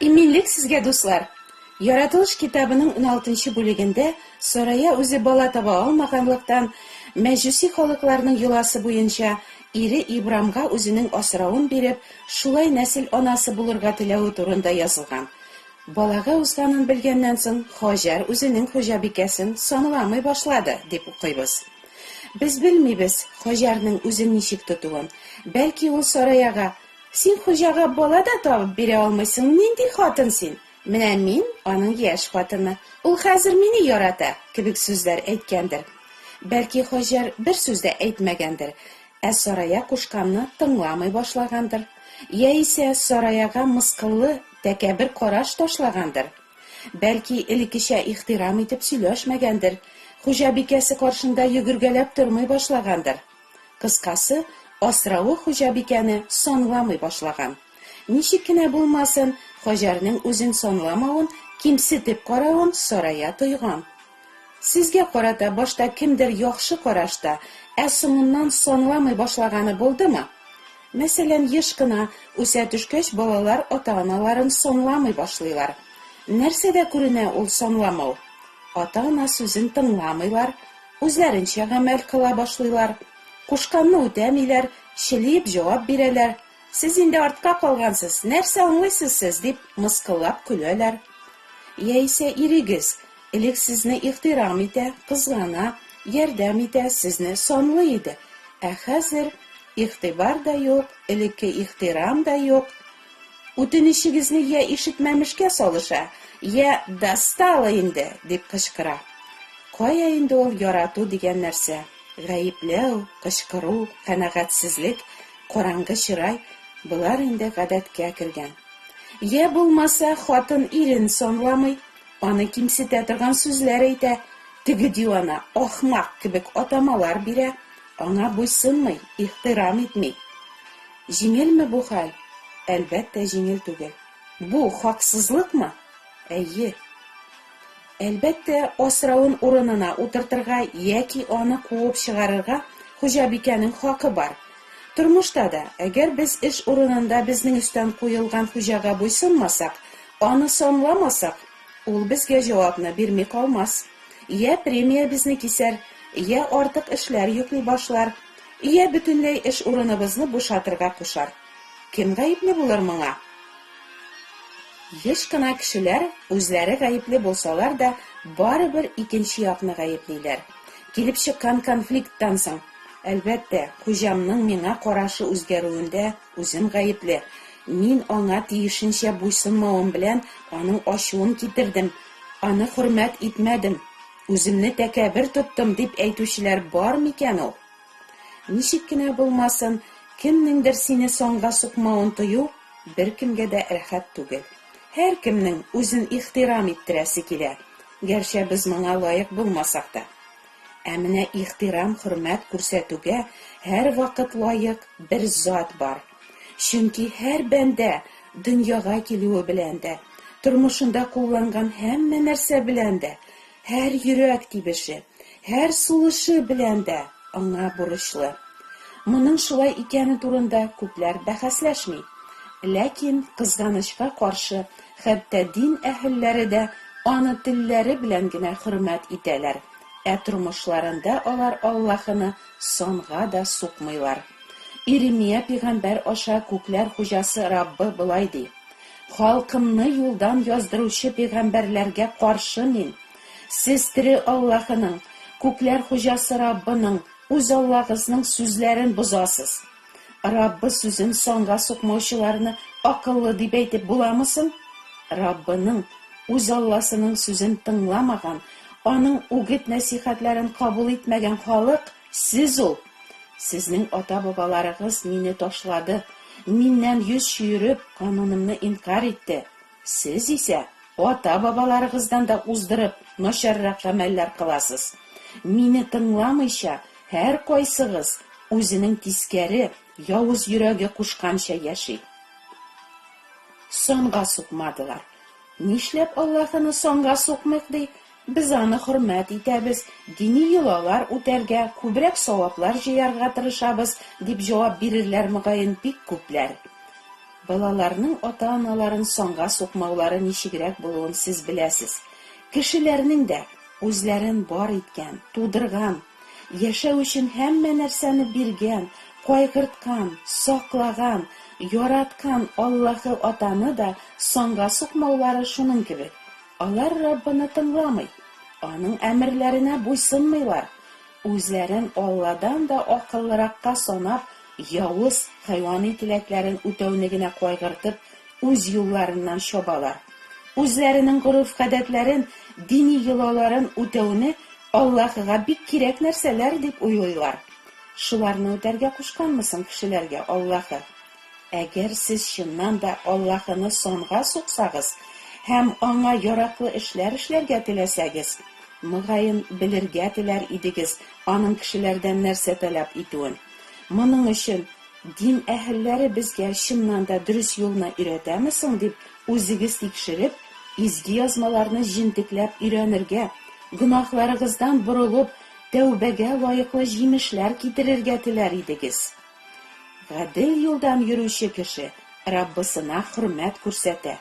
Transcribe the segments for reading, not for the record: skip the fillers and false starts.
Иминлек сезгә, дуслар! Яратылыш китабының уналтынчы бүлегендә Сарая үзе бала таба алмаганлыктан, мәҗүси халыкларның йоласы буенча, ире Ибрамга үзенең асравын биреп, шулай нәсел анасы булырга теләве турында язылган. Балага узганын белгәннән соң, Хаҗәр үзенең хуҗабикәсен санламый башлады, дип укыйбыз. Без белмибез Хаҗәрнең үзен ничек тотуын. Бәлки ул Сараяга, Син хуҗага бала да табып бирә алмыйсың, нинди хатын син? Менә мин, аның яшь хатыны, ул хәзер мине ярата, кебек сүзләр әйткәндер. Бәлки Хаҗәр бер сүз дә әйтмәгәндер, ә Сарая кушканны тыңламый башлагандыр. Яисә Сараяга мыскыллы, тәкәббер караш ташлагандыр. Бәлки, элеккечә ихтирам итеп сөйләшмәгәндер, хуҗабикәсе каршында йөгергәләп тормый башлагандыр. Кыскасы, асравы хуҗабикәне санламый башлаган. Ничек кенә булмасын, Хаҗәрнең үзен санламавын, кимсетеп каравын Сарая тойган. Сезгә карата башта кемдер яхшы карашта, ә соңыннан санламый башлаганы булдымы? Мәсәлән, еш кына, үсә төшкәч, балалар ата-аналарын санламый башлыйлар. Нәрсәдә күренә ул санламау? Ата-ана сүзен тыңламыйлар, үзләренчә гамәл кыла башлыйлар. Кушканны үтәмиләр, челиеп җавап бирәләр, Сез инде артка калгансыз, нәрсә аңлыйсыз сез, дип мыскыллап көләләр. Яисә ирегез элек сезне ихтирам итә, кызгана, ярдәм итә, сезне санлый иде. Ә хәзер игътибар да юк, элекке ихтирам да юк. Үтенечегезне йә ишетмәмешкә салыша, йә достало инде, дип кычкыра. Кая инде ул ярату дигән нәрсә? Гаепләү, кычкыру, канәгатьсезлек, караңгы чырай, болар инде гадәткә кергән. Йә булмаса, хатын ирен санламый, аны кимсетә торган сүзләр әйтә, теге дивана, ахмак кебек атамалар бирә, аңа буйсынмый, ихтирам итми. Җиңелме бу хәл? Әлбәттә, җиңел түгел. Бу, хаксызлыкмы? Әйе. Әлбәттә, асравын урынына утыртырга яки аны куып чыгарырга хуҗабикәнең хакы бар. Тормышта да, әгәр без эш урынында безнең өстән куелган хуҗага буйсынмасак, аны санламасак, ул безгә җавапны бирми калмас. Йә премиябезне кисәр, йә артык эшләр йөкли башлар, йә бөтенләй эш урыныбызны бушатырга кушар. Кем гаепле булыр моңа? Еш кына кешеләр, үзләре гаепле булсалар да, барыбер икенче якны гаеплиләр. Килеп чыккан конфликттан соң, әлбәттә, хуҗамның миңа карашы үзгәрүендә үзем гаепле. Мин аңа тиешенчә буйсынмавым белән аның ачуын китердем, аны хөрмәт итмәдем, үземне тәкәббер тоттым, дип әйтүчеләр бар микән ул? Ничек кенә булмасын, кемнеңдер сине санга сукмавын тою беркемгә дә рәхәт түгел. Һәркемнең үзен ихтирам иттерәсе килә, гәрчә без моңа лаек булмасак та. Ә менә ихтирам-хөрмәт күрсәтүгә һәрвакыт лаек бер зат бар. Чөнки һәр бәндә дөньяга килүе белән дә, тормышында кулланган һәммә нәрсә белән дә, һәр йөрәк тибеше, һәр сулышы белән дә аңа бурычлы. Моның шулай икәне турында күпләр бәхәсләшми. Ләкин, кызганычка каршы, хәтта дин әһелләре дә аны телләре белән генә хөрмәт итәләр, ә тормышларында алар Аллаһыны санга да сукмыйлар. Иремия пигамбәр аша Күкләр Хуҗасы Раббы болай ди, Халкымны юлдан яздыручы пигамбәрләргә каршы мин. Сез тере Аллаһының, Күкләр Хуҗасы Раббының, үз Аллагызның сүзләрен бозасыз. Раббы сүзен санга сукмаучыларны акыллы дип әйтеп буламы соң? Раббының, үз Алласының сүзен тыңламаган, аның үгет-нәсыйхәтләрен кабул итмәгән халык сез ул! Сезнең ата-бабаларыгыз мине ташлады, миннән йөз чөереп, канунымны инкарь итте. Сез исә, ата-бабаларыгыздан да уздырып, начаррак гамәлләр кыласыз. Мине тыңламыйча, һәркайсыгыз үзенең тискәре, явыз йөрәге кушканча яши. Санга сукмадылар. Нишләп Аллаһыны санга сукмыйк, ди? Без аны хөрмәт итәбез, дини йолалар үтәргә, күбрәк саваплар җыярга тырышабыз, дип җавап бирерләр, мөгаен, бик күпләр. Балаларның ата-аналарын санга сукмаулары ничегрәк булуын сез беләсез. Кешеләрнең дә үзләрен бар иткән, тудырган, яшәү өчен һәммә нәрсәне биргән, кайгырткан, саклаган, яраткан Аллаһы Атаны да санга сукмаулары шуның кебек. Алар Раббыны тыңламый, Аның әмерләренә буйсынмыйлар, үзләрен Алладан да акыллыракка санап, явыз, хайвани теләкләрен үтәүне генә кайгыртып, үз юлларыннан чабалар. Үзләренең гореф-гадәтләрен, дини йолаларын үтәүне Аллаһыга бик кирәк нәрсәләр дип уйлыйлар. Шуларны үтәргә кушканмы соң кешеләргә Аллаһы? Әгәр сез чыннан да Аллаһыны санга суксагыз һәм Аңа яраклы эшләр эшләргә теләсәгез, мөгаен, белергә теләр идегез Аның кешеләрдән нәрсә таләп итүен. Моның өчен, дин әһелләре безгә чыннан да дөрес юлны өйрәтәме соң дип үзегез тикшереп, Изге Язмаларны җентекләп өйрәнергә, гөнаһларыгыздан борылып, тәүбәгә лаеклы җимешләр китерергә теләр идегез. Гадел юлдан йөрүче кеше Раббысына хөрмәт күрсәтә,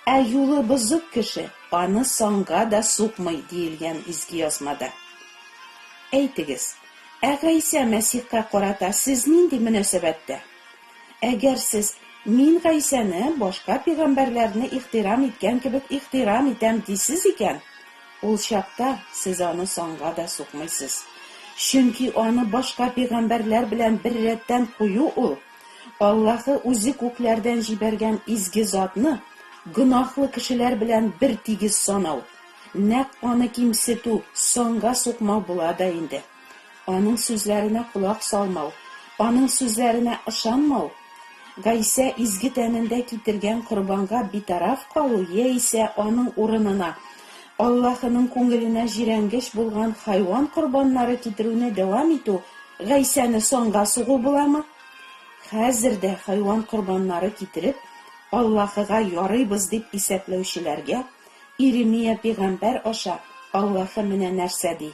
ә юлы бозык кеше аны санга да сукмый, диелгән Изге Язмада. Әйтегез, ә Гайсә Мәсихкә карата сез нинди мөнәсәбәттә? Әгәр сез, Мин Гайсәне башка пигамбәрләрне ихтирам иткән кебек ихтирам итәм, дисез икән, Ул чакта сез аны санга да сукмыйсыз. Чөнки аны башка пигамбәрләр белән беррәттән кую ул, Аллаһы үзе күкләрдән җибәргән изге затны гөнаһлы кешеләр белән бертигез санау, нәкъ аны кимсетү, санга сукмау була да инде. Аның сүзләренә колак салмау, аның сүзләренә ышанмау, Гайсә изге тәнендә китергән корбанга битараф калу яисә аның урынына Аллаһының күңеленә җирәнгеч булган хайван корбаннары китерүне дәвам итү Гайсәне санга сугу буламы? Хәзер дә хайван корбаннары китереп, Аллаһыга ярыйбыз дип исәпләүчеләргә Иремия пигамбәр аша Аллаһы менә нәрсә ди,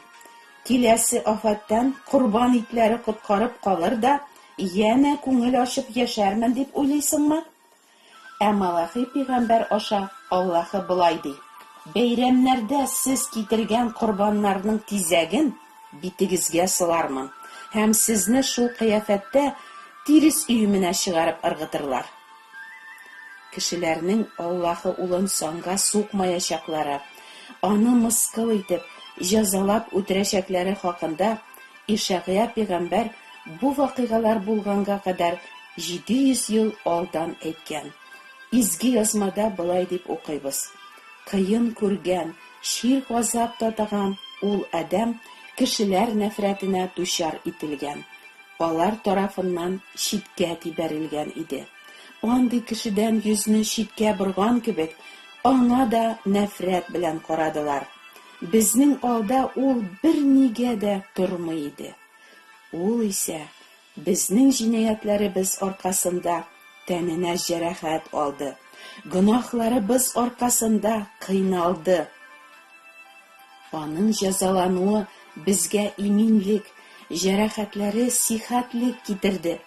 Киләсе афәттән корбан итләре коткарып калыр да, янә күңел ачып яшәрмен дип уйлыйсыңмы? Ә Малахи пигамбәр аша Аллаһы болай ди, Бәйрәмнәрдә сез китергән корбаннарның тизәген битегезгә сылармын, һәм сезне шул кыяфәттә тирес өеменә чыгарып ыргытырлар. Кешеләрнең Аллаһы Улын санга сукмаячаклары, аны мыскыл итеп, җәзалап үтерәчәкләре хакында Ишәгъя пигамбәр бу вакыйгалар булганга кадәр 700 ел алдан әйткән. Изге Язмада болай дип укыйбыз, Кыен күргән, чир-газап татыган ул адәм кешеләр нәфрәтенә дучар ителгән, алар тарафыннан читкә тибәрелгән иде. Андый кешедән йөзне читкә борган кебек, аңа да нәфрәт белән карадылар. Безнең алда ул бернигә дә тормый иде. Ул исә безнең җинаятьләребез аркасында тәненә җәрәхәт алды, гөнаһларыбыз аркасында кыйналды. Аның җәзалануы безгә иминлек, җәрәхәтләре сихәтлек китерде.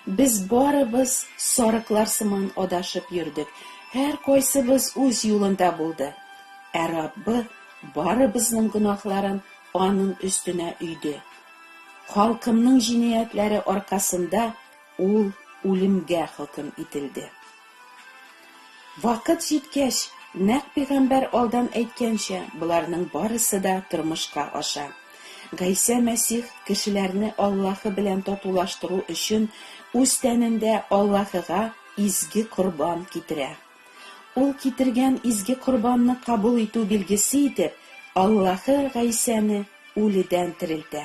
Без барыбыз сарыклар сыман адашып йөрдек, һәркайсыбыз үз юлында булды. Ә Раббы барыбызның гөнаһларын аның өстенә өйде. Халкымның җинаятьләре аркасында ул үлемгә хөкем ителде. Вакыт җиткәч, нәкъ пигамбәр алдан әйткәнчә, боларның барысы да тормышка аша. Гайсә Мәсих кешеләрне Аллаһы белән татулаштыру өчен үз тәнендә Аллаһыга изге корбан китерә. Ул китергән изге корбанны кабул итү билгесе итеп, Аллаһы Гайсәне үледән терелтә.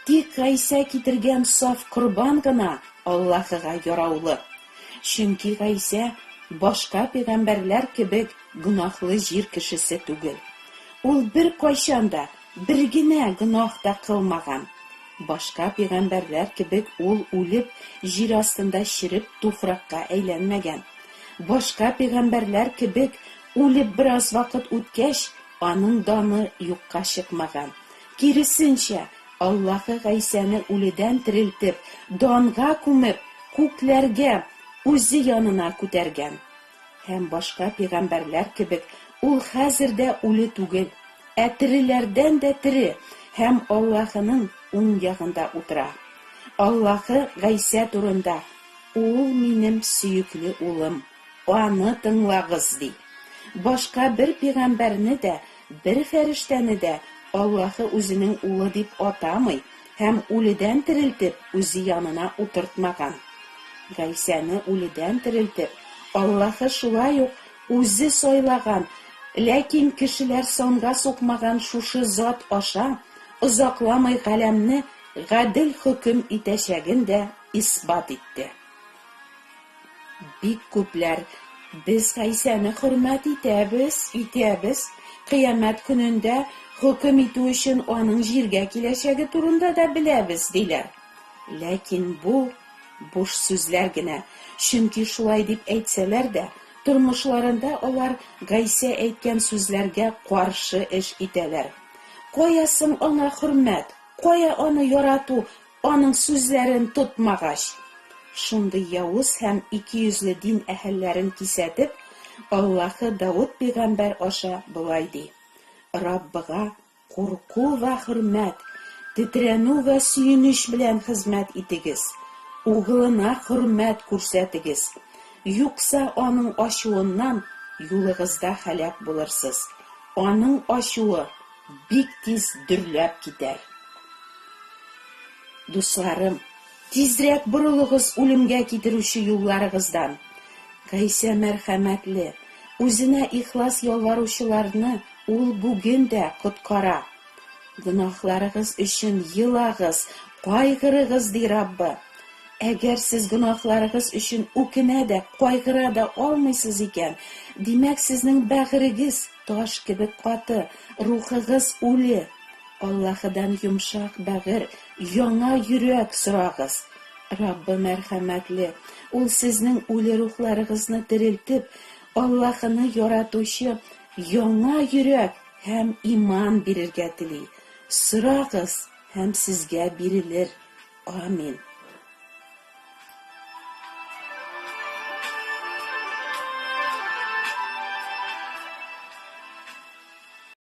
Тик Гайсә китергән саф корбан гына Аллаһыга яраулы. Чөнки Гайсә башка пигамбәрләр кебек гөнаһлы җир кешесе түгел. Ул беркайчан да бер генә гөнаһ та кылмаган. Башка пигамбәрләр кебек ул үлеп, җир астында череп туфракка әйләнмәгән. Башка пигамбәрләр кебек үлеп бераз вакыт үткәч, аның даны юкка чыкмаган. Киресенчә, Аллаһы Гайсәне үледән терелтеп, данга күмеп, күкләргә, үзе янына күтәргән. Һәм башка пигамбәрләр кебек ул хәзер дә үле түгел, ә тереләрдән дә тере һәм Аллаһының уң ягында утыра. Аллаһы Гайсә турында, Ул минем сөекле улым, аны тыңлагыз, ди. Башка бер пигамбәрне дә, бер фәрештәне дә Аллаһы үзенең улы дип атамый һәм үледән терелтеп үзе янына утыртмаган. Гайсәне үледән терелтеп, Аллаһы шулай ук үзе сайлаган, ләкин кешеләр санга сукмаган шушы зат аша озакламый галәмне гадел хөкем итәчәген дә исбат итте. Бик күпләр, Без Гайсәне хөрмәт итәбез, итәбез, кыямәт көнендә хөкем итү өчен аның җиргә киләчәге турында да беләбез, диләр. Ләкин бу, буш сүзләр генә, чөнки шулай дип әйтсәләр дә, тормышларында алар Гайсә әйткән сүзләргә каршы эш итәләр. Кая соң аңа хөрмәт, кая аны ярату, аның сүзләрен тотмагач? Шундый явыз һәм икейөзле дин әһелләрен кисәтеп, Аллаһы Давыт пигамбәр аша болай ди, Раббыга Курку вә хөрмәт, тетрәнү вә сөенеч белән хезмәт итегез, угылына хөрмәт күрсәтегез, юкса аның ачуыннан юлыгызда һәлак булырсыз, аның ачуы бик тиз дөрләп китәр. Дусларым, тизрәк борылыгыз үлемгә китерүче юлларыгыздан. Гайсә мәрхәмәтле, үзенә ихлас ялваручыларны Ул бүген дә коткара. Гөнаһларыгыз өчен елагыз, кайгырыгыз, ди Раббы. Әгәр сез гөнаһларыгыз өчен үкенә дә, кайгыра да алмыйсыз икән, димәк, сезнең бәгырегез таш кебек каты, рухыгыз үле. Аллаһыдан йомшак бәгырь, яңа йөрәк сорагыз. Раббы мәрхәмәтле, Ул сезнең үле рухларыгызны терелтеп, Аллаһыны яратучы Яңа йөрәк һәм иман бирергә тели. Сорагыз, һәм сезгә бирелер. Амин.